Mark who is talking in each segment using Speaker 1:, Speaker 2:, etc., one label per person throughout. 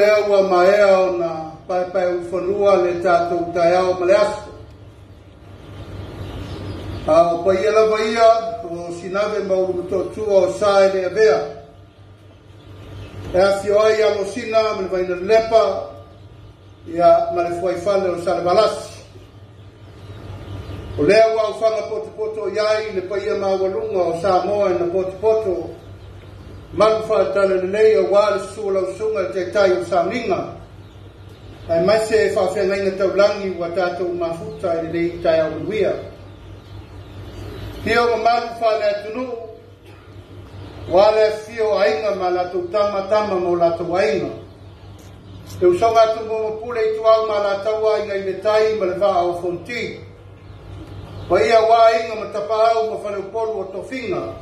Speaker 1: lea ua maea ona paepaeulufanua le tatou taeao ma le aso. A o paia lava ia o Sinave ma Ulumotootua o sa e le avea. E afio ai Alosina ma le Vainalepa, ia ma le fuaifale o Salevalasi. O lea ua aufaga potopoto i ai le paia maualuga o Samoa na potopoto malu faatalalelei aua le susu o lau susuga i le Taitai o le Sauniga, aemaise faafeagaiga taulagi ua tatou mafuta i lenei taeao manuia. Afio mamalu faale-atunuu, ua le afifio o aiga ma latou tama, tama ma o latou aiga. Le usoga a Tumua ma Pule, Ituau ma Alataua, Aiga i le Tai ma le Vaa o Fonoti. Paia aua Aiga ma Tapaau ma Faleupolu o Tofiga.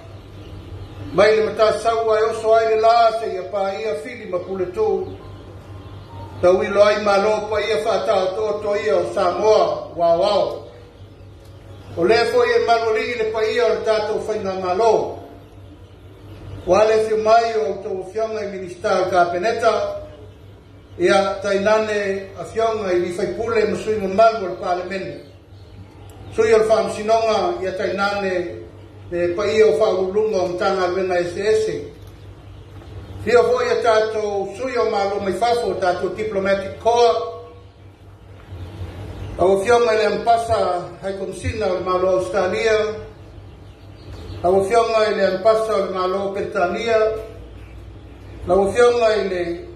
Speaker 1: Mai le Matasaua e oso ai le la seia paia Fili ma Puletuu. Tauilo ai Malo paia faataotooto ia o Samoa ua aoao. O lea foi e malualii le paia o le tatou faigamalo. Ua le afio mai o outou afioga i Minisita o le Kapeneta, ia tainane afioga i sui usufono ma sui mamalu o le Palemene, sui o le Faamasinoga, ia tainane le paia o Faauluuluga o Matagaluega eseese. Afio foi a tatou sui o Malo mai fafo, o tatou Diplomatic Corps, lau Afioga i le Amepasa High Commissioner o le Malo o Ausetalia, lau Afioga i le Amepasa o le Malo o Peretania, lau Afioga i le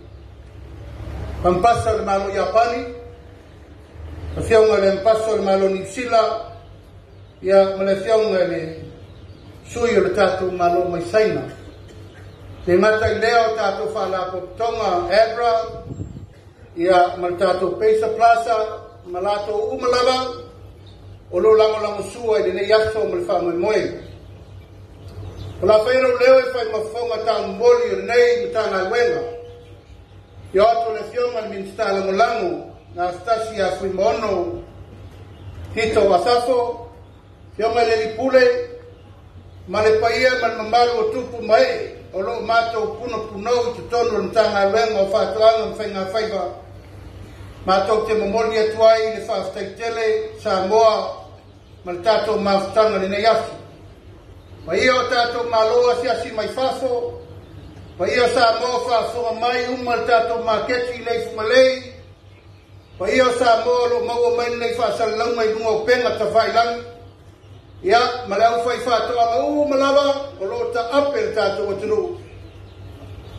Speaker 1: Amepasa o le Malo o Iapani, Afioga i le Amepasa o le Malo o Niu Sila, ia ma le Afioga i le Sui o le tatou Malo mai Saina. Le gata i lea o tatou faalapotopotoga ADRA, ia ma le tatou Pesa Plaza, ma latou uma lava o lo o lagolagosua i lenei aso ma le faamoemoe. O la faia lou leo e fai ma fofoga taumomoli o lenei Matagaluega. Ia atu le Afioga i le Minisita Lagolago Anastasia Fuimaono Tito Asafo, Afioga i le Alii Pule, ma le paia ma le mamalu o tupu ma ee o lo o matou punopunou i totonu o le Matagaluega o Faatoaga ma Faigafaiva, matou te momoli atu ai le faafetai tele Samoa ma le tatou mafutaga i lenei aso. Paia o tatou malo asiasi mai fafo, paia o Samoa faafofoga mai uma le tatou maketi i le Fugalei, paia o Samoa o lo o maua mai lenei faasalalauga i luga o upega tafailagi, ia ma le aufaifaatoaga uma lava o lo o taape le tatou atunuu.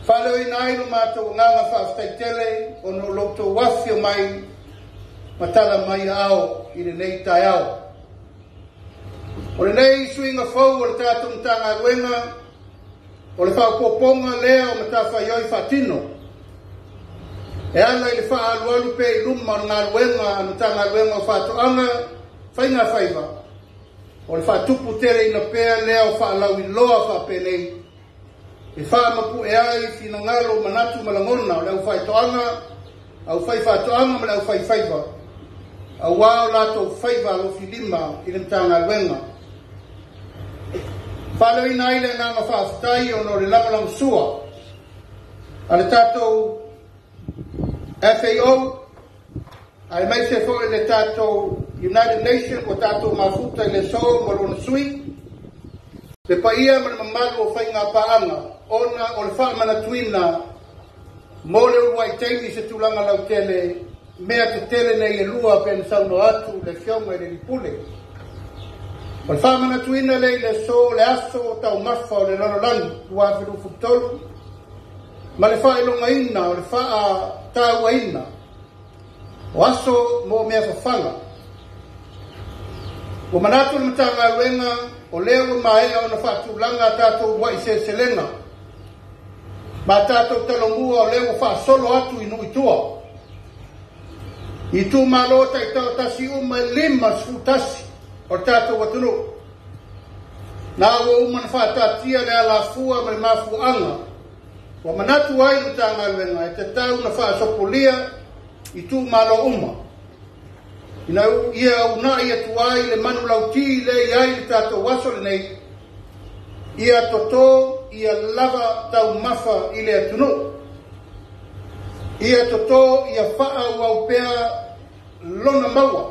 Speaker 1: Faaleoina ai lo matou agaga faafetai tele ona o lo outou afifio mai ma tala mai aao i lenei taeao. O lenei suiga fou o le tatou Matagaluega, o le faaopoopoga lea o matafaioi faatino e ala i le faaalualu pea i luma o le galuega a le Matagaluega o Faatoaga Faigafaiva, o le faatuputeleina pea lea o faalauiloa faapenei e faamapue ai finagalo, manatu ma lagona o le aufaitoaga, aufaifaatoaga ma le aufaifaiva, aua o latou faiva alofilima i le Matagaluega. Faaleoina ai le agaga faafetai ona o le lagolagosua a le tatou FAO, aemaise foi le tatou United Nations ua tatou mafuta i le aso ma lona sui, le paia ma le mamalu o faigapaaga, ona o le faamanatuina mo le uluai taimi se tulaga lautele, mea tetele nei e lua pe na saunoa atu le Afioga i le Alii Pule. O le faamanatuina lea i le aso, le aso taumafa o le lalolagi 2023, ma le faailogaina o le faatauaina o aso mo mea fafaga. Ua manatu le Matagaluega o lea ua maea ona faatulaga a tatou uluai seleselega ma tatou talomua, o lea ua faasolo atu i nuu i tua, i itumalo taitasi uma e 51 o le tatou atunuu. Na ua uma ona faataatia le alafua ma le mafuaaga ua manatu ai le Matagaluega e tatau ona faasopolia itumalo uma, ina ia uunai atu ai le manulauti lea i ai le tatou aso lenei, ia toto ia lava taumafa i le atunuu. Ia totō ia faaauau pea lona maua.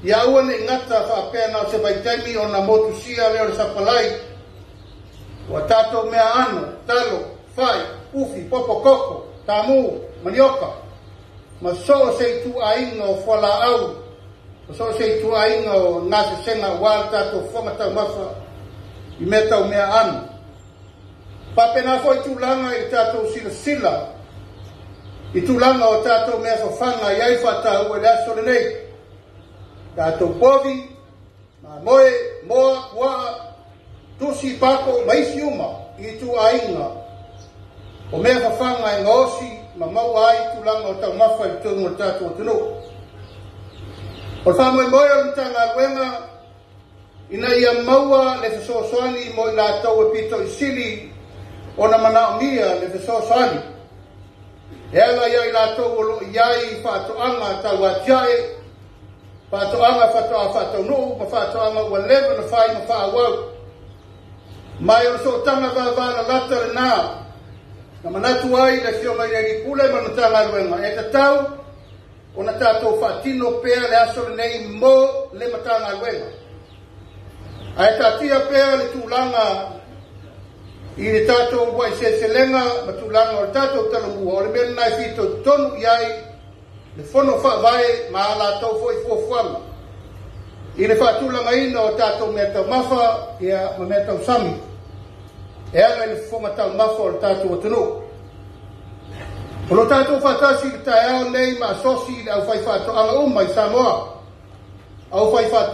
Speaker 1: Ia aua ne i gata faapea na o se vaitaimi ona motusia lea o le sapalai. Ua tatou mea ano, talo, fai, ufi, popo koko, tamu, manioka, ma so o se ituaiga o fualaau, ma so o se ituaiga o gasesega aua le tatou fofoga taumafa i mea tau mea ano. Faapena foi tulaga i le tatou silasila i tulaga o tatou mea fafaga e i ai faataua i le aso lenei. Tatou povi, mamoe, moa, puaa, tusi, pako ma isi uma i ituaiga o mea fafaga e gaosi ma maua ai tulaga o taumafa i totonu o le tatou atunuu. O le faamoemoe o le Matagaluega ina ia maua le fesoasoani mo i latou e pito i sili ona manaomia le fesoasoani. E ala ia i latou o lo o i ai faatoaga tauatiae, faatoaga faatoa faataunuu ma faatoaga ua leva ona fai ma faaauau. Mai o le sootaga vavalalata lena na manatu ai le Afioga i le Alii Pule ma le Matagaluega e tatau ona tatou faatino pea le aso lenei mo le Matagaluega. Ae taatia pea le tulaga i le tatou uluai seleselega ma tulaga o le tatou talomua, o le mea lena e fitoitonu i ai le fono faavae ma a latou foi fuafuaga i le faatulagaina o tatou mea taumafa ma mea tausami e ala i le fofoga taumafa o le tatou atunuu. O lo tatou faatasi i le taeao nei ma asosi i le aufaifaatoaga uma i Samoa,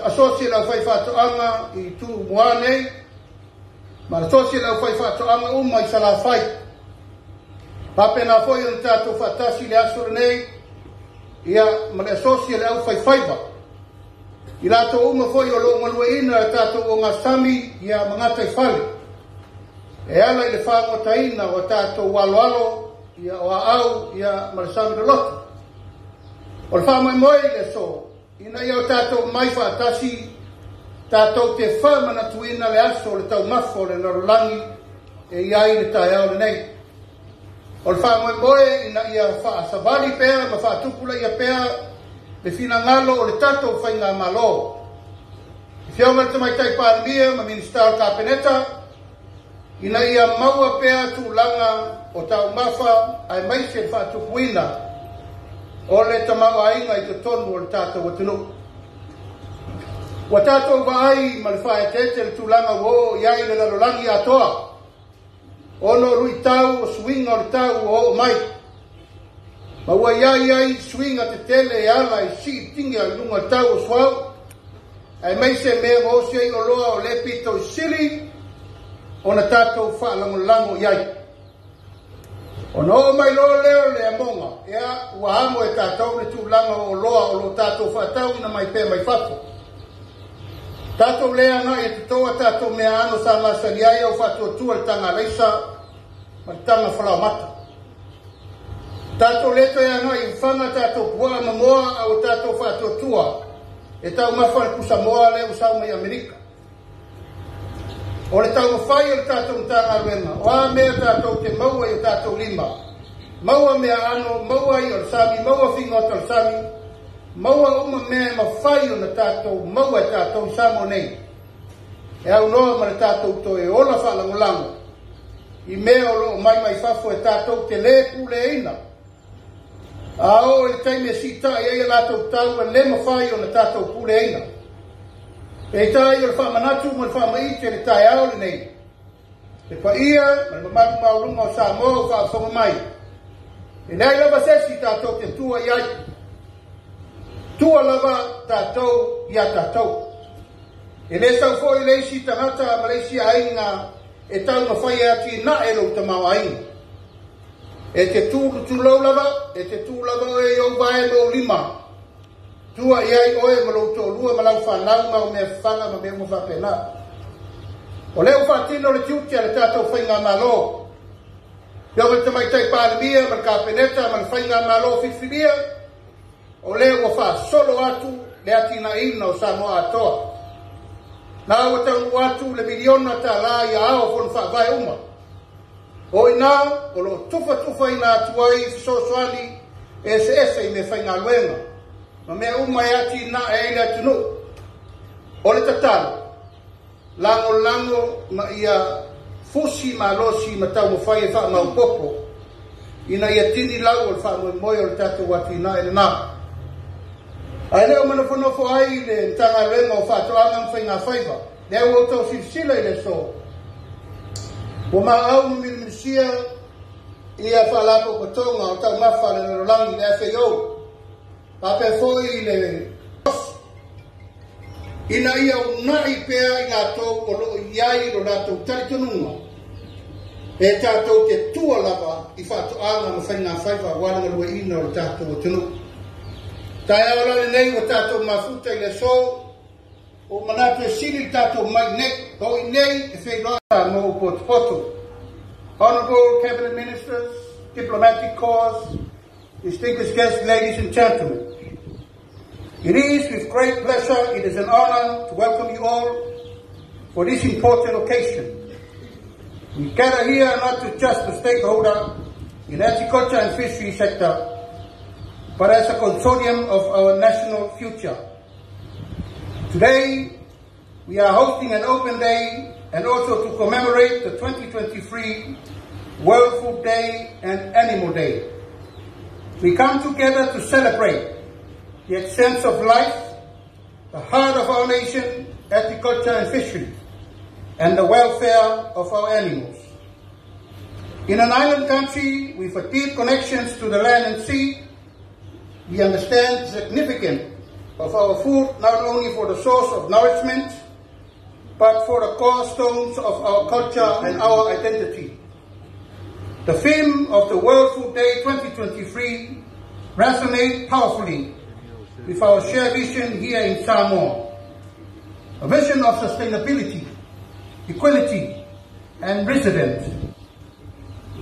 Speaker 1: asosi i le aufaifaatoaga i Tumua nei, ma asosi i le aufaifaatoaga uma i Salafai. Faapena foi ona tatou faatasi i le aso lenei ma le asosi o le aufaifaiva. I latou uma foi o lo o galueaiina le tatou ogasami ma gataifale e ala i le fagotaina o tatou aloalo o aau ma le sami loloto. O le faamoemoe i le aso ina ia o tatou mai faatasi tatou te faamanatuina le aso o le taumafa o le lalolagi e i ai le taeao lenei. O le faamoemoe ina ia faasavali pea ma faatupulaia pea le finagalo o le tatou faigamalo. Afioga i le Tamaitai Palemia ma Minisita o le Kapeneta, ina ia maua pea tulaga o taumafa aemaise le faatupuina o le tamaoaiga i totonu o le tatou atunuu. Ua tatou vaai ma le faaeteete le tulaga ua oo i ai le lalolagi atoa, ona o luitau o suiga o le tau ua oo mai. Ma ua i ai suiga tetele e ala i siitiga i luga o le tau o suauu, aemaise mea gaosi ai oloa o le pito i sili ona tatou faalagolago i ai. Ona oo mai loa lea o le amoga, ua amo e tatou le tulaga o oloa o lo tatou faatauina mai pea mai fafo. Tatou le agai e totoa tatou mea ano sa masani ai au faatuatua le taga alaisa ma le taga falaoamata. Tatou le toe agai i fafaga tatou puaa ma moa au tatou faatuatua e taumafa le pusamoa lea ua sau mai Amerika. O le taumafai o le tatou Matagaluega, o a mea tatou te maua i o tatou lima, maua mea ano, maua i o le sami, maua figota o le sami, maua uma mea e mafai ona tatou maua e tatou i Samoa nei. E aunoa ma le tatou toe ola faalagolago i mea o lo o mai mai fafo e tatou te le puleaina. A oo i le taimi e siitai ai a latou tau e le mafai ona tatou puleaina. Peitai o le faamanatu ma le faamaite le taeao lenei, le paia ma le mamalu maualuga o Samoa ua faafofoga mai. E leai lava se isi tatou te tua i ai. Tua lava tatou ia tatou. E le sau foi le isi tagata ma le isi aiga e taumafai e atinae lou tamaoaiga. E te tulutulou lava, e te tu lava oe i ou vae ma ou lima. Tua i ai oe ma lou toalua ma lau fanau ma au mea fafaga ma mea uma faapena. O lea ua faatino le tiute a le tatou faigamalo. Afioga i le Tamaitai Palemia ma le Kapeneta ma le faigamalo filifilia, o lea ua faasolo atu le atinaeina o Samoa atoa. Na ua taunuu atu le $1 miliona i aao o fono faavae uma. O i ina o lo o tufatufaina atu ai fesoasoani eseese i meafaigaluega ma mea uma e atinae ai le atunuu. O le tatalo, lagolago ma ia fusi malosi ma taumafai e faamaopoopo ina ia tini lau o le faamoemoe o le tatou atinae lena. Ae le o manofonofo ai le Matagaluega o Faatoaga ma Faigafaiva, lea ua outou silasila i le aso, ua maau ma milimilisia ia faalapotopotoga o taumafa a le lalolagi, le FAO, faapea foi le ina ia unai pea i latou o lo o i ai lo latou talitonuga e tatou te tua lava i faatoaga ma faigafaiva aua le galueaiina o le tatou atunuu. Taeao la lenei ua tatou mafuta i le aso, o manatu e sili le tatou mai nei, o i nei e feiloai mo upotopoto. Honorable Cabinet Ministers, Diplomatic Corps, distinguished guests, ladies and gentlemen. It is with great pleasure, it is an honor to welcome you all for this important occasion. We gather here not to just a stakeholder in agriculture and fishery sector, but as a consortium of our national future. Today, we are hosting an open day and also to commemorate the 2023 World Food Day and Animal Day. We come together to celebrate the essence of life, the heart of our nation, agriculture and fishery, and the welfare of our animals. In an island country with a deep connections to the land and sea, we understand the significance of our food not only for the source of nourishment, but for the cornerstones of our culture and our identity. The theme of the World Food Day 2023 resonates powerfully with our shared vision here in Samoa. A vision of sustainability, equality, and resilience.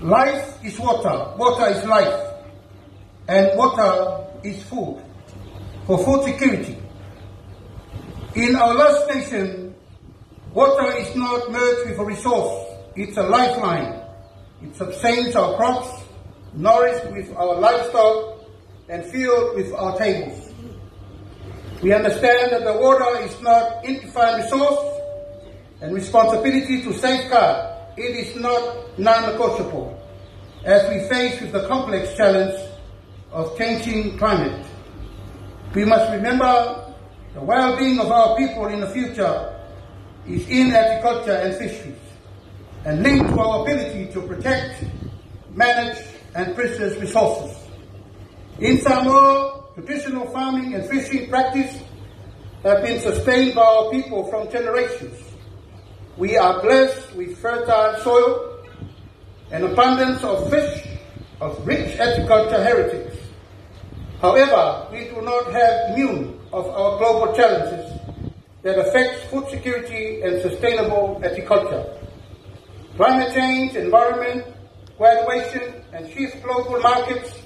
Speaker 1: Life is water, water is life, and water is food, for food security. In our last nation, water is not merged with a resource, it's a lifeline. It sustains our crops, nourished with our livestock, and filled with our tables. We understand that the water is not indefined resource and responsibility to safeguard it is not non-negotiable as we face with the complex challenge of changing climate. We must remember the well-being of our people in the future is in agriculture and fisheries and linked to our ability to protect, manage, and preserve resources. In Samoa, traditional farming and fishing practice have been sustained by our people from generations. We are blessed with fertile soil and abundance of fish, of rich agriculture heritage. However, we do not have immune of our global challenges that affect food security and sustainable agriculture. Climate change, environment, graduation, and shift global markets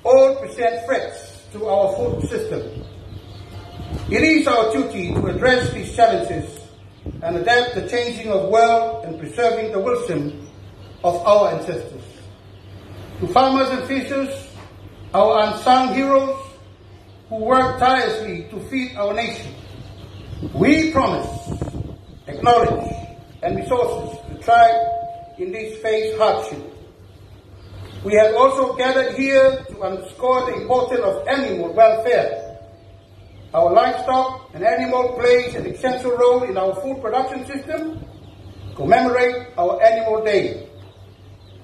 Speaker 1: all present threats to our food system. It is our duty to address these challenges and adapt the changing of world and preserving the wisdom of our ancestors. To farmers and fishers, our unsung heroes who work tirelessly to feed our nation, we promise, acknowledge, and resources to thrive in this face hardship. We have also gathered here to underscore the importance of animal welfare. Our livestock and animal plays an essential role in our food production system. Commemorate our Animal Day.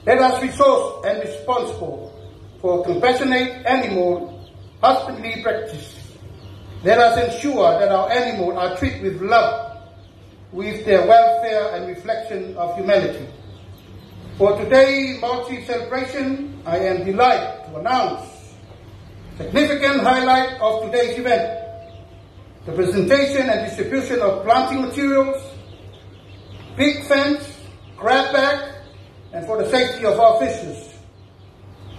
Speaker 1: Let us resource and responsible for compassionate animal husbandry practice. Let us ensure that our animals are treated with love, with their welfare and reflection of humanity. For today's multi-celebration, I am delighted to announce significant highlight of today's event, the presentation and distribution of planting materials, big fence, crab bag, and for the safety of our fishes.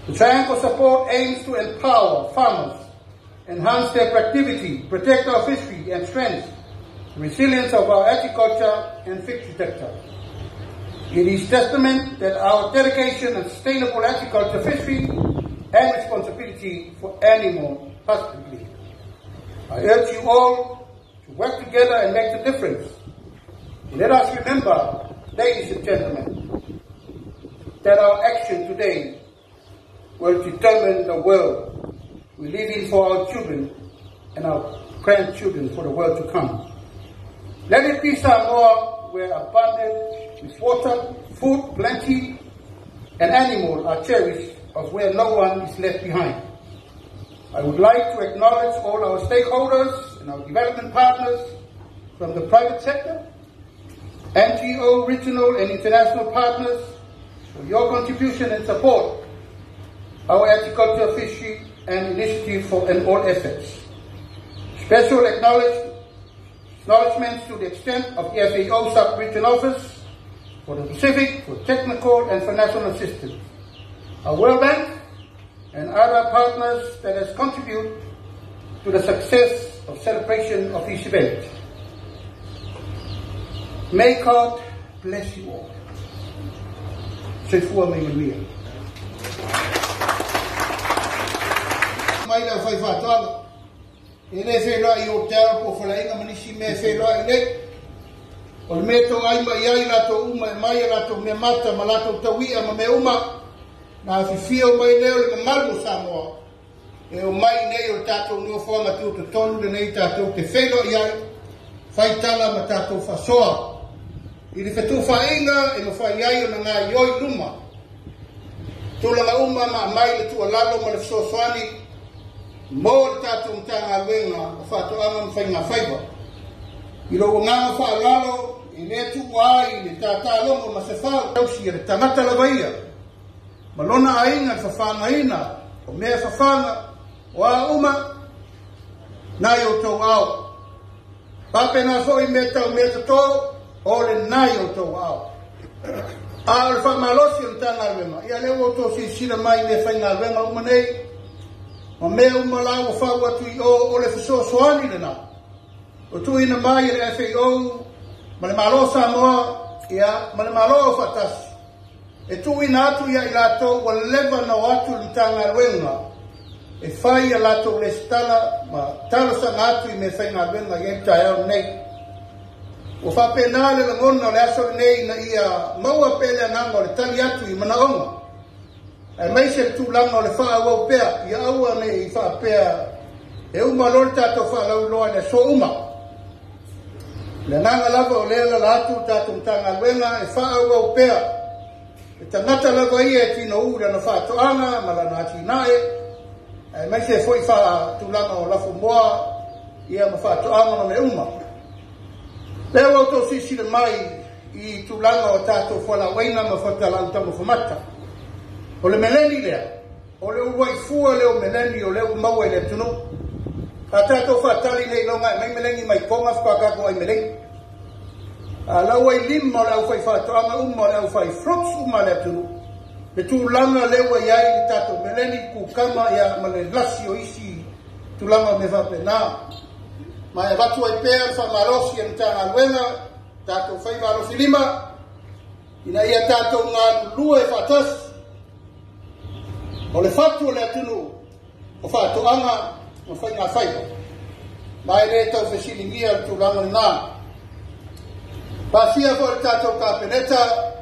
Speaker 1: The triangle support aims to empower farmers, enhance their productivity, protect our fishery, and strengthen the resilience of our agriculture and fishery sector. It is testament that our dedication and sustainable agriculture fishery and responsibility for animal husbandry. I urge you all to work together and make the difference. Let us remember, ladies and gentlemen, that our action today will determine the world we live in for our children and our grandchildren for the world to come. Let it be Samoa where abundant with water, food, plenty, and animals are cherished, of where no one is left behind. I would like to acknowledge all our stakeholders and our development partners from the private sector, NGO, regional and international partners for your contribution and support our agriculture, fishery and initiative for and all efforts. Special acknowledgements to the extent of the FAO Sub-Region Office for the Pacific, for technical and financial assistance. Our World Bank and other partners that has contributed to the success of celebration of this event. May God bless you all. Soifua ma ia manuia. Mai le aufaifaatoaga, e le feiloai i hotel po o faleaiga ma nisi mea e feiloai nei. O le mea e toai mai ai latou uma e mai a latou mea mata ma latou taui'a ma mea uma, na afifio mai lea o le mamalu o Samoa e omai nei o le tatou nofoaga tutotonu lenei tatou te feiloai ai, fai tala ma tatou faasoa i le fetufaaiga e mafai ai ona gaoioi luma tulaga uma ma aumai le tuualalo ma le fesoasoani mo le tatou Matagaluega o Faatoaga ma Faigafaiva. I lou agaga faaaloalo e le tuua ai le tatalogo ma se fau tausi a le tagata lava ia ma lona aiga le fafagaina o mea fafaga o a uma na i outou ao. Faapena foi mea tau mea toto o lena i outou ao. A o le faamalosi o le Matagaluega, ia lea ua outou silasila mai i mea faigaluega uma nei, ma mea uma la ua fau atu i o, o le fesoasoani lena o tuuina mai e le FAO ma le Malo o Samoa, ia, ma le Malo Aufaatasi, e tuuina atu ia i latou ua leva ona o atu i le Matagaluega e fai a latou lesitala ma talosaga atu i mea faigaluega i ai le taeao lenei. Ua faapena le lagona o le aso lenei ina ia maua pea le agaga o le tali atu i manaoga, aemaise le tulaga o le faaauau pea, ia aua ne i faapea e uma loa le tatou faalauiloa i le aso uma. O le agaga lava o lea lala atu le tatou Matagaluega e faaauau pea le tagata lava ia e tinou i lana faatoaga ma lana atinae, aemaise foi faatulaga o lafumoa ia ma faatoaga ma mea uma. Lea ua outou silasila mai i tulaga o tatou fualaauaina ma fuatalau taumafa mata. O le meleni lea, o le uluai fua lea o meleni o lea ua maua i le atunuu. A tatou faatali nei loga e mai meleni mai Koga faatoa tatou ai meleni. A la ua i lima o le aufaifaatoaga uma o le aufai fruits uma a le atunuu le tulaga lea ua i ai le tatou meleni, kukama ia ma le lasi o isi tulaga o mea faapena. Ma e avatu ai pea le faamalosi a le Matagaluega, tatou faiva alofilima, ina ia tatou galulue faatasi. O le fatu o le atunuu o faatoaga ma faigafaiva, ma e le tau fesiligia le tulaga lena. Pasia foi le tatou Kapeneta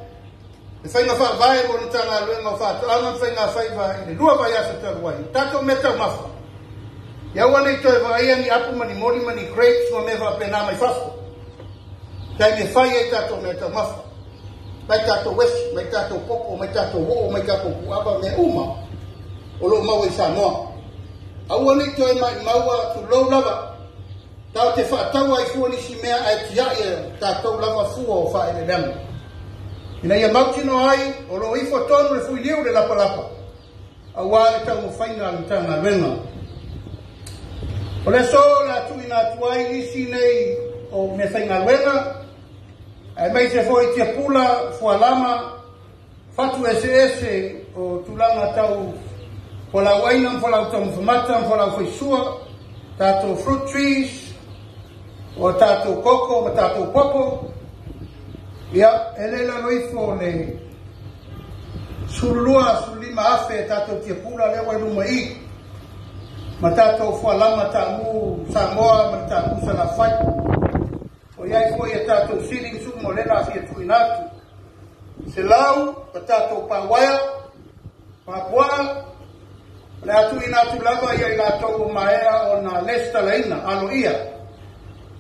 Speaker 1: le faiga faavae mo le Matagaluega o Faatoaga ma Faigafaiva i le 2 vaiaso talu ai. Tatou mea taumafa, ia aua ne i toe vaaia ni apu ma ni moli ma ni grapes ma mea faapena mai fafo. Taimi e fai ai tatou mea taumafa, mai tatou esi, mai tatou popo, mai tatou oo, mai tatou puava, mea uma o lo o maua i Samoa. Aua ne i toe maumau tulou lava, tatou te faatau ai fua nisi mea ae tiai e tatou lava fua o faaeleeleaga. Ina ia mautinoa ai o lo o ifo tonu le fuiliu le lapalapa, aua le taumafaiga a le Matagaluega. O le aso o le a tuuina atu ai nisi nei o mea faigaluega, aemaise foi tiapula, fualama, fatu eseese o tulaga tau fualaauaina ma fualaau taumafa mata ma fualaau faisua, tatou fruit trees, o tatou koko ma tatou popo. Ia, e le i lalo ifo o le 12, 15 afe tatou tiapula lea ua i luma i i, ma tatou fualama taamu Samoa ma le taamu Salafai. O i ai foi a tatou ceilings uma o lea o le a fia tuuina atu. 100 o tatou pauaea, papuaa, o le a tuuina atu lava ia i latou ua maea ona lesitalaina aloaia.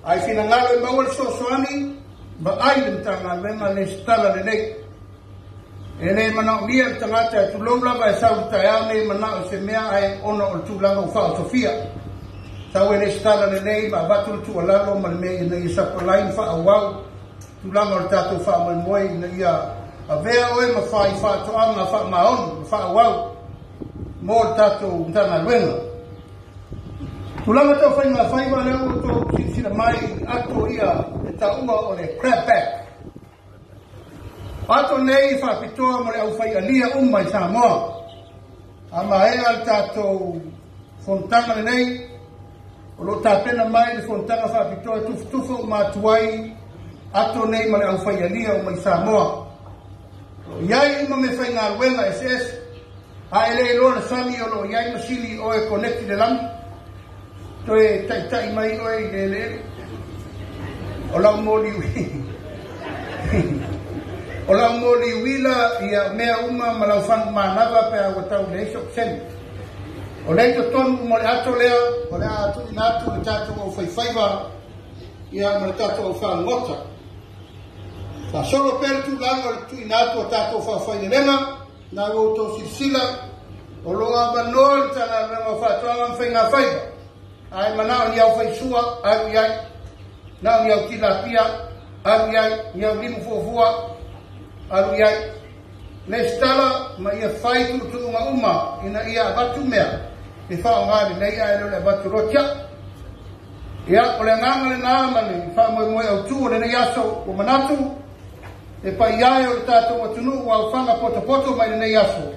Speaker 1: Ae finagalo e maua le fesoasoani, vaai le Matagaluega lesitala lelei. E le manaomia le tagata e tulou lava e sau i le taeao nei manao i se mea ae ona o le tulaga ua faaosofia. Sau e lesitala lelei ma avatu le tuualalo ma le mea ina ia sapalai ma faaauau tulaga o le tatou faamoemoe ina ia avea oe ma fai faatoaga faamaoni ma faaauau mo le tatou Matagaluega. Tulaga tau faiga faiva lea ua outou silasila mai i ato ia e taua o le crab bag. O ato nei e faapitoa mo le aufaialia uma i Samoa. A maea le tatou fonotaga lenei, o lo o tapena mai le fonotaga faapitoa e tufatufa uma atu ai ato nei ma le aufaialia uma i Samoa. O lo o i ai uma meafaigaluega eseese, a e le iloa le sami o lo o i ai masini o e connect i le lagi, toe taitai mai oe i le eleele. O lau moli o lau moli uila ia mea uma ma lau fanu manava pe a ua tau leai so seni. O lea i totonu mo le ato lea, o le a tuuina atu le tatou aufaifaiva ia ma le tatou aufagota. Faasolo pea le tulaga o le tuuina atu o tatou faafailelega, na ua outou silasila, o lo o avanoa le Matagaluega o Faatoaga ma Faiga Faiva. Ae manao ni au faisua, alu i ai. Nao ni au tilapia, alu i ai. Ni au limu fuafua, alu i ai. Lesitala ma ia fai tuutuuga uma ina ia avatu mea e faaaoga lelei ae le o le avatu loa tia. Ia, o le agaga lena ma le faamoemoe autu o lenei aso ua manatu e paia e o le tatou atunuu ua aufaga potopoto mai lenei aso.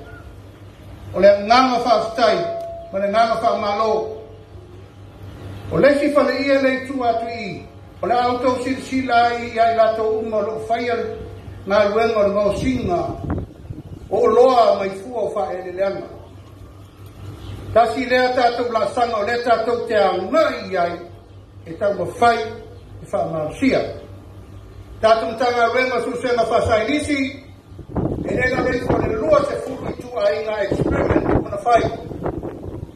Speaker 1: O le agaga faafetai ma le agaga faamalo. O le isi faleia le i tua atu i i, o le a outou silasila ai ia i latou uma o lo o faia le galuega o le gaosiga o oloa mai fua o faaeleeleaga. Tasi lea tatou laasaga o lea tatou te agai i ai e taumafai e faamalosia. Tatou Matagaluega o Suesuega Faasaienisi, e le lalo ifo o le 20 ituaiga experiment ua na fai.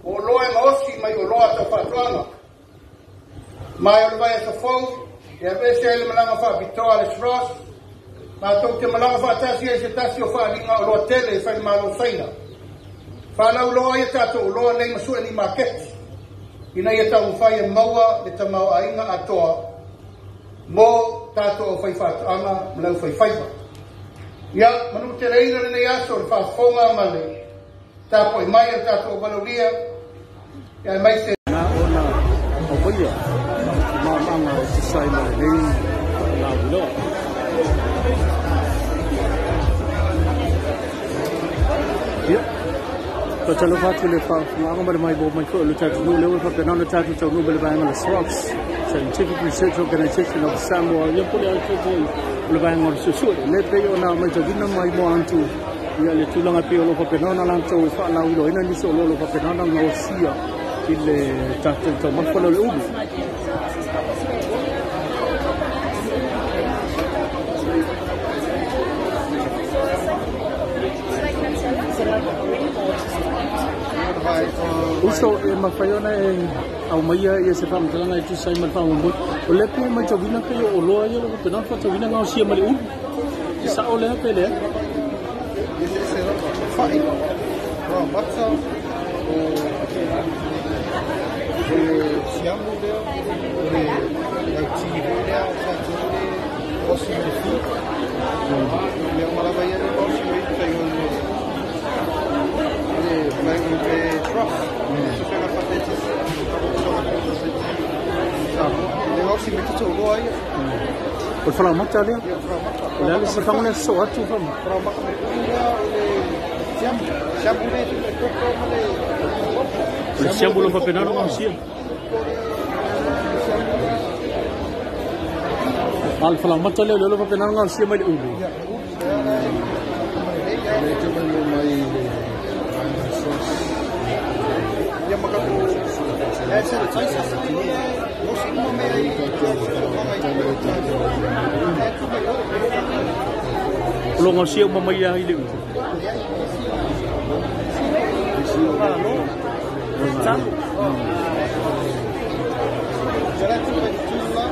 Speaker 1: O oloa e gaosi mai oloa tau faatoaga. Ma o le vaiaso fou, e aveese ai le malaga faapitoa a le SROS, matou te malaga faatasi ai se tasi o faaaliga oloa tele i falemalo Saina. Faalauiloa ai a tatou oloa nei ma sue ni maketi, ina ia taumafai e maua le tamaoaiga atoa mo tatou aufaifaatoaga ma le aufaifaiva. Ia, manuteleina lenei aso le faafofoga ma le tapuai mai a le tatou valaaulia, ia aemaise
Speaker 2: Na ona aumaia maamaga e tusa ai ma lenei faalauiloa. Ia, faatalofa atu le faafofogaaga ma le maimoa mai foi o le tatou atunuu, lea ua faapena ona tatou taunuu mai le vaega o le SROS, Scientific Research Organization of Samoa, ia po o le alafai foi o le vaega o le suesue. Lea pei ona matauina mai moa atu ia le tulaga pei o lo o faapena ona latou faalauiloaina nisi o lo o faapena ona gaosia i le tatou taumafa lea o le ulu. Uso, e mafai ona e aumaia ia se faamatalaga e tusa ai ma le faamoemoe. O lea pei e matauina pei o oloa ia o lo o faapena ona faatauina gaosia ma le ulu. E sao lea pe leai?
Speaker 3: Eseese lava fa'i mata o le siamu lea, o le lauti foi lea tatou le osi ma le fi mea uma lava ia le osi mai tai o le le SROS Suesuega Faaeletise Samoa le osi mai tutu oloa ia.
Speaker 2: O le falaomata lea?
Speaker 3: Ia, falaomata.
Speaker 2: O le a le sifaga lea sosoo atu fama?
Speaker 3: Falaomata me ulu lea, o le siamu, siamu le le koko ma le
Speaker 2: O le siamu o lo o faapena ona gaosia. A le falaomata lea o lea o faapena ona gaosia mai le ulu.
Speaker 3: Ia, le ulu lea la e lelei
Speaker 4: Le te mai mo mai le vaega SROS.
Speaker 3: Ia ma tatou hand sanitizer osi uma mea i siosiomaga i e tu mai o.
Speaker 2: O lo gaosia uma mai lava i le ulu.
Speaker 3: Malo talo ia la tu mai tu la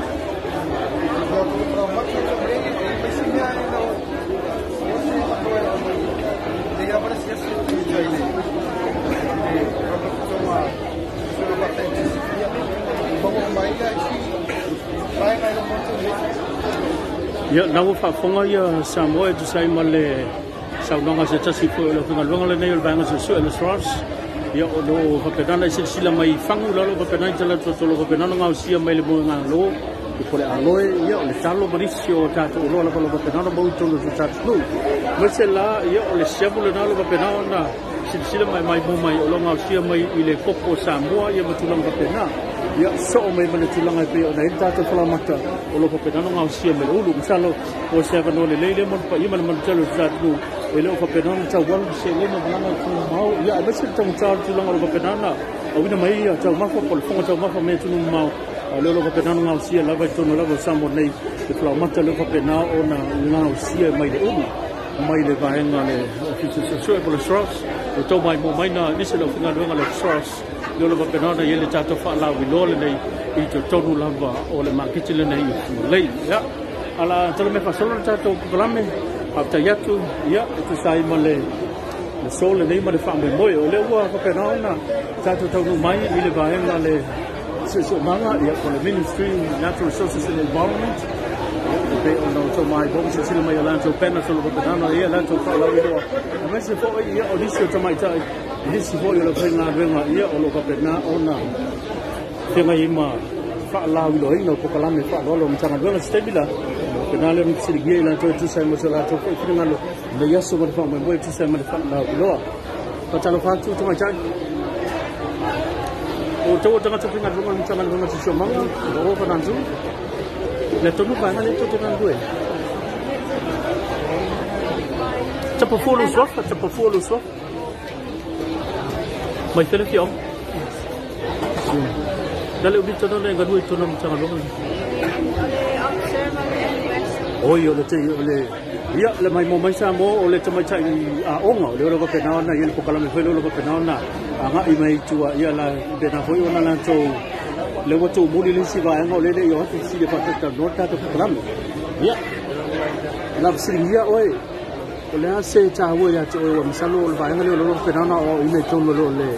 Speaker 3: ia ko falaomata lelei e mai si mea e no osi ma ko e mai le ia para si asi i tai le le faalapotopotoga ia maua mai ia isi vaega i loma o le.
Speaker 2: Ia, na ua faafofoga ia Samoa e tusa ai ma le saunoaga a se tasi foi o le aufaigaluega lenei o le Vaega Suesue o le SROS. Ia, o lo o faapena ona e silasila mai i fagu la o lo o faapena i talaatu o lo o faapena ona gaosia mai le moegalo i po le aloe, ia o le talo ma nisi o tatou oloa lava o lo o faapena ona maua i totonu o le tatou atunuu. Aemaise la, ia o le siamu lena o lo o faapena ona silasila mai maimoa mai o lo o gaosia mai i le koko o Samoa, ia ma tulaga faapena. Ia soo mai ma le tulaga e pei ona i ai le tatou falaomata o lo o faapena ona gaosia mai le ulu. Masalo o se avanoa lelei lea mo le paia ma le manutele o le tatou atunuu e le o faapena ona taualu i seleni o malaga i atunuu mamao, ia aemaise le taugata o le tulaga o lo o faapena ona auina mai ia taumafa po o le fofoga taumafa mai atunuu mamao, a o lea o lo o faapena ona gaosia lava i totonu lava o Samoa nei le falaomata lea o faapena ona gaosia mai le ulu mai le vaega le Ofisa Suesue po o le SROS. O tau maimoa mai na nisi o le aufaigaluega le SROS lea o lo o faapena ona i ai le tatou faalauiloa lenei i totonu lava o le maketi lenei i Fugalei. Ia, ala tala mea faasolo le tatou polokalame, faafetai atu, ia, e tusa ai ma le aso lenei ma le faamoemoe o lea ua faapena ona tatou taunuu mai i le vaega le siosiomaga, ia, po o le Ministry Natural Resources and Environment, ia, e pei ona outou maimoa ma silasila mai o latou banners o lo o faapena ona i ai latou faalauiloa, aemaise foi, ia, o nisi o tamaitai, nisi foi o le aufaigaluega, ia, o lo o faapena ona feagai ai ma faalauiloaina o polokalame faaaloalo o Matagaluega. Se taimi la faapena lea ona fesiligia i latou e tusa ai ma so latou foi finagalo lenei aso ma le faamoemoe e tusa ai ma le faalauiloa. Faatalofa atu tamaitai. O outou o tagata faigaluega o le Matagaluega o Siosiomaga, o Fanantu. Le tonu vaega lea tou te galulue. Tapafua lou suafa, tapafua lou suafa. Mai fele fia. Na le ubita no le galue i tonu o le Matagaluega. Oi, o le te o le ia le mai mo mai Samoa o le tamaitai aoga o le o lo faapena ona i ai le polokalame foi lea o lo faapena ona agai mai i tua, ia la pena foi ona latou le ua tuumuli le isi vaega o lele i o atu fesili e faatautanoa le tatou polokalame. Ia, la fesiligia oe, o le a se taua ia te oe ua masalo o le vaega lea o lo o faapena ona aoaoina i totonu o lo o le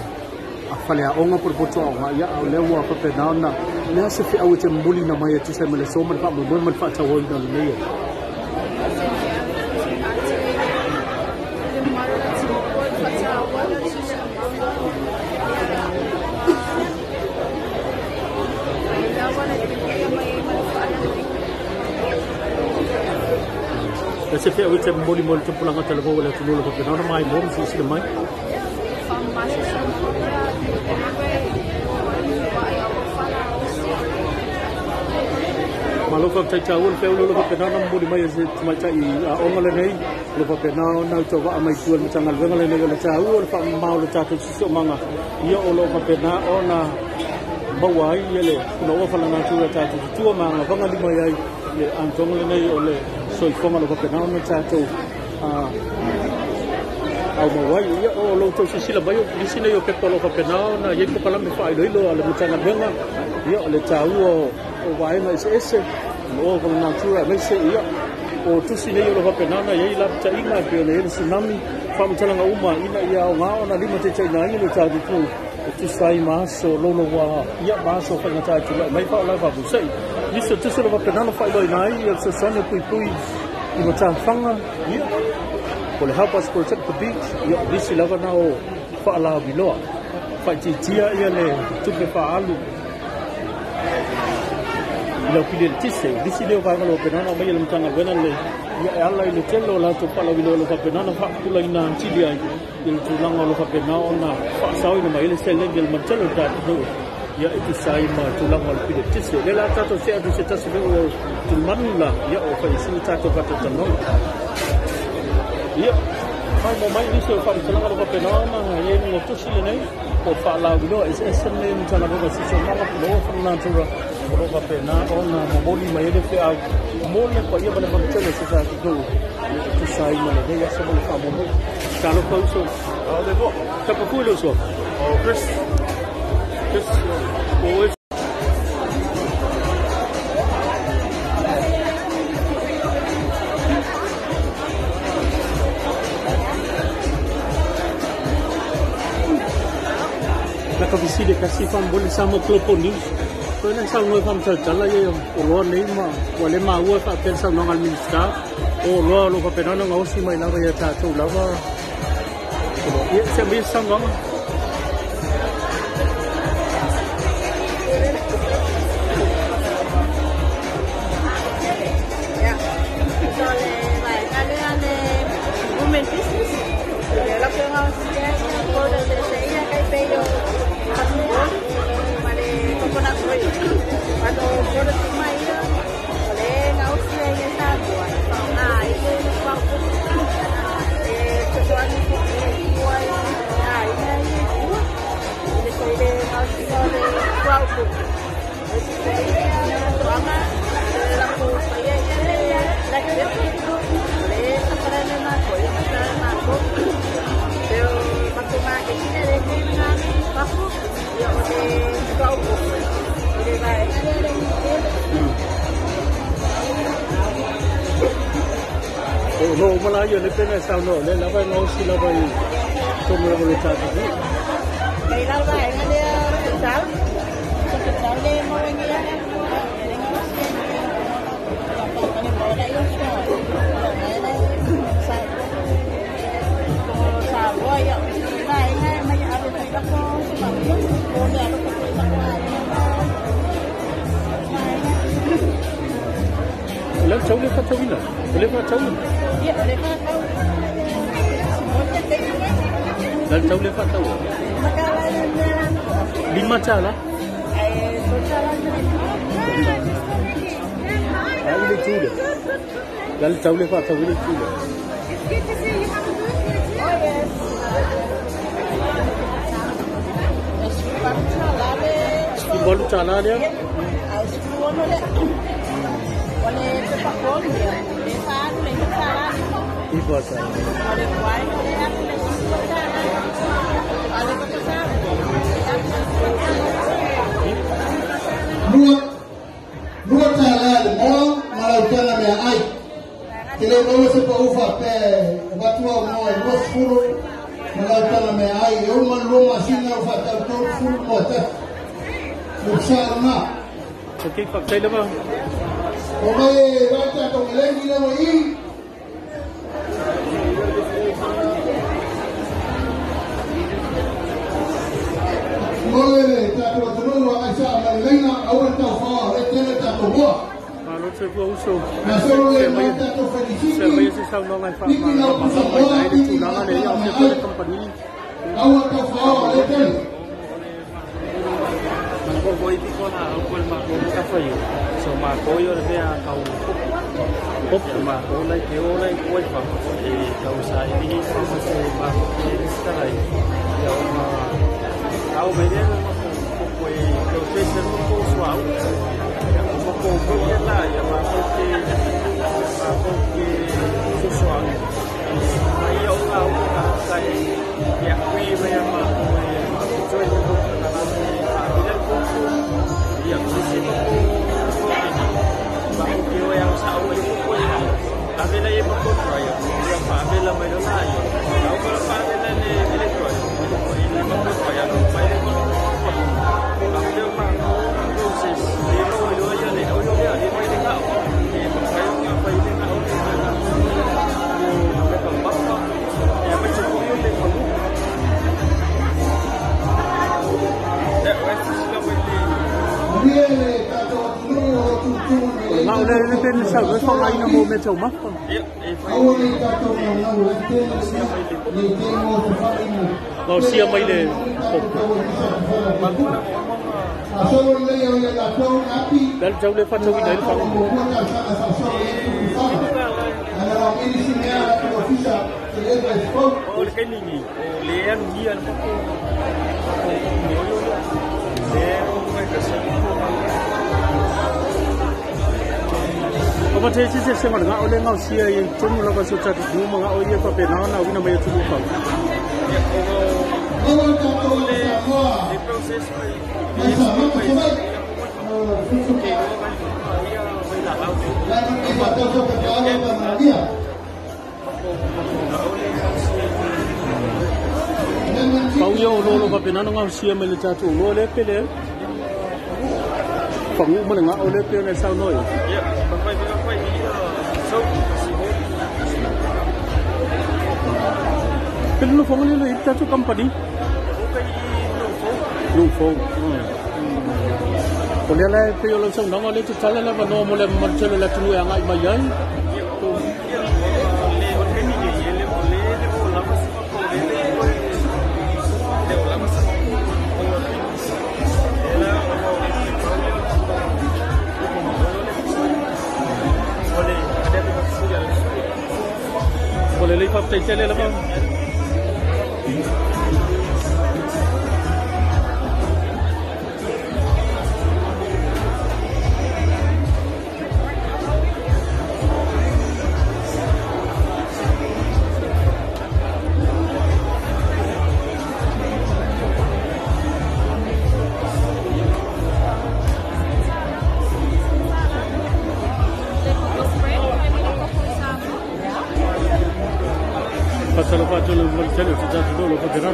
Speaker 2: faleaoga po o le poto aoga, ia, a o lea ua faapena ona o le a se feau e te momoliina mai e tusa ai ma le aso ma le faamoemoe ma le faatauaina o lenei ai. Le se feau e te momoli mo le tupulaga talavou o le atunuu o lo o faapena ona maimoa ma silasila mai. Malo faafetai taua le feau lea o lo o faapena ona momoli mai e se tamaitai aoga lenei o lo o faapena ona tauvaa mai tua i le Matagaluega lenei o le taua o le faamama o le tatou siosiomaga, ia o lo o faapena ona maua ai ia le punaoa faalenatura tatou te tua ma agavaga lima i ai le atoaga lenei o le soifuaga o lo o faapena ona tatou aumau ai. Ia, o lo outou silasila mai o nisi nei o pepa o lo o faapena ona i ai polokalame faailoilo a le Matagaluega, ia, o le taua o vaega eseese o faalenatura, aemaise, ia, o tusi nei o lo o faapena ona i ai lapataiga e pei ona i ai le tsunami, faamatalaga uma ina ia aoga ona limataitaiina ai le tatou atunuu e tusa ai ma aso louloua, ia, ma aso faigata e tulai mai faalae faafuasei. Nisi o tusi o lo o faapena ona faailoaina ai ia le fesoasoani o puipui i matafaga, ia, o le Help Us Protect the Beach, ia, o nisi lava na o faalauiloa faaitiitia ia le tupe faaalu i lau pili eletise. Nisi lea o vaega o lo o faapena ona aumaia e le Matagaluega lenei, ia, e ala i le tele o latou faalauiloa o lo o faapena ona faapupulaina atili ai i le tulaga o lo o faapena ona faasaoina mai ai le seleni a le manutele o le tatou atunuu. Ia e tusa ai ma tulaga o le piletisi. O lea la tatou se atu se tasi foi o tulimanu la, ia o fai sili tatou faatalatalanoaga. Ia, mai mo mai nisi o faamatalaga o lo faapena ona i ai luga tusi lenei o faalauiloa eseese lenei o Matagaluega o Siosiomaga, Punaoa Faalenatura o lo o faapena ona momoli mai ai le feau mo le paia ma le malu tele o se tatou nuu e tusa ai ma lenei aso mo le faamoemoe. Talofa uso. Tapafui le uso.
Speaker 5: Oh, Chris.
Speaker 2: Chris, o la ka visi le kasi fa mo le Samoa Global News. Ko na sa ngoi fam tal tala ye o loa nei ma ua le maua faapea le saunoaga a le Minista o loa o lo faapena ona gaosi mai lava ia tatou lava. Ia se mai saunoaga.
Speaker 6: Ya. So le vaega lea le women business. Le la ko nga sia ko le le se ia kai pe yo passport ma le coconut oil. Pato product mai ia o le nga o sia ia sa bua. Ah, ile le pa ko e fesoani ko ua ah ina ia ua. Le so ile nga o sia le kwa ko. Le se ia toanga le la ko pa ia ia le la que le sa le ma ko ia ma ma ko. Pero ma ko ma ke kine le ke na pa ko ia o le kwa ko. Ile ba le le
Speaker 2: O lo mala ia le pena saunoa le lava gaosi lava i tonu lava le tatou nuu.
Speaker 6: Kai la ba nga le futsal. Futsal le mo ngi ya. Le nga si pa ni mo na yo so. Na na sa ko sa bo ya. Ba nga mai alu ta ko sa ba ko le alu ko ta ko ai.
Speaker 2: O le tau le faatauina. O le faatauina.
Speaker 6: Ia le fa tau. Mo te te ni.
Speaker 2: Le tau le faatau.
Speaker 6: Makala le
Speaker 2: Lima tala.
Speaker 6: Ai so tala.
Speaker 2: Ai le tule. Le tau le faatau le tule.
Speaker 7: It's good to see you have a booth here too.
Speaker 6: Oh yes.
Speaker 2: I balu tala lea.
Speaker 6: Ai sku ono le. Ole pepa kon le. Le fa le tala.
Speaker 2: I fa tala.
Speaker 6: Ole wai le alu le sku tala. Ale ko sa.
Speaker 1: Lua, lua tālā le moa, ma lau tala mea ai. Te leo maua se pa ufa pe watua o moa e 20, ma lau tala mea ai. E uma lua masina o whatau 30 moa tasi. Mo sa na.
Speaker 2: Ok, faafetai lava.
Speaker 1: O mai e vai tātou ngeleni lava i. Mole le tātou atunuu a ai sa mai leina, aua le tau whaoa, le tele tātou moa.
Speaker 2: Malo te fua uso.
Speaker 1: Na solo le
Speaker 2: Se
Speaker 1: mai
Speaker 2: mai
Speaker 1: tātou
Speaker 2: se mai
Speaker 1: felisiki.
Speaker 2: se saunoaga e
Speaker 1: Piki lau
Speaker 2: faamalamalama
Speaker 1: pusa
Speaker 2: mai
Speaker 1: moa,
Speaker 2: ai le
Speaker 1: piki
Speaker 2: tulaga
Speaker 1: lau
Speaker 2: le ia o
Speaker 1: tala
Speaker 2: se
Speaker 1: mea
Speaker 2: foi le
Speaker 1: ai.
Speaker 2: kamupani.
Speaker 1: Aua tau whaoa, le tele.
Speaker 8: Ko ko i ko na au ko ma ko ka fai. So ma ko yo le mea kau
Speaker 2: Opo.
Speaker 8: ma ko lai ke o lai ko fa e kau sa i ni fa ma se ma ko ke ni sa lai. Ya o ma au me le ma ko ko ko e kau te se mo ko so au. Ya o ma ko ko ye la ya ma ko ke ma ko ke so so au. Ai o ka o ka kai ya kui me ya ma ko e ma ko toi ko na na a i le ko ko ya ko se ma ko ko ba ko ke o ya sa o le ko ya a vela ye ma ko try ya ya fa vela mai la ya au ka fa vela le le try ko i le ma ko try ya mai le ko ko ba ke ma ko process le lo lo ya le o yo ya le mai le ka e ma kai o ka fai le ka o le
Speaker 2: O le le pe ni sa le whangaina mo me tau mafa. Ngau sia mai le popo. Lal tau le whatau ina le whangu.
Speaker 8: O le kainini, o le anu ia na papo. Le o ngai kasi.
Speaker 2: O mate se se nga o le ngau sia i tonu lava so tatu numa nga o ia pape na na wina mai tu pa.
Speaker 8: Le processo aí.
Speaker 2: Pau ia o lolo pape na ngau sia mai le tatu lo le pele. Pangu mo nga o le pele sa noi.
Speaker 8: Ya, papai papai so
Speaker 2: Pele no fangu le tatu company. No fo. O le le pe o lo sa nga le tala la no mo le mo tele la tu ya ngai mai ai. O le le fa tele la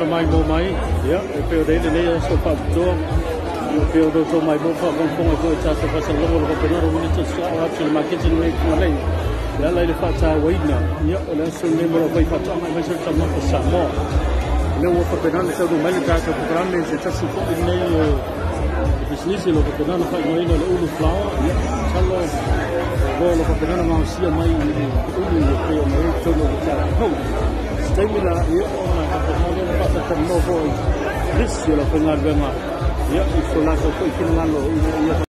Speaker 2: mai mo mai ia e pe o le le so pa to o pe o to mai mo pa bon fonga ko ta so pa sa longo lo pe no ni to sa o atu ma ke le ko le la la le fa ta waina ia o le so ne mo lo fa ta mai so ta mo sa mo le o pa pe no le so do mai le ta ko programa se ta su ko ne o business lo pe no fa no le ulu flower ia salo lo lo pa pe no ma sia mai ulu le pe o mai to lo ta no Stemila ia ona ka mo le pa ta no foi this ia la fenga venga ia i so la ko i finalo ia.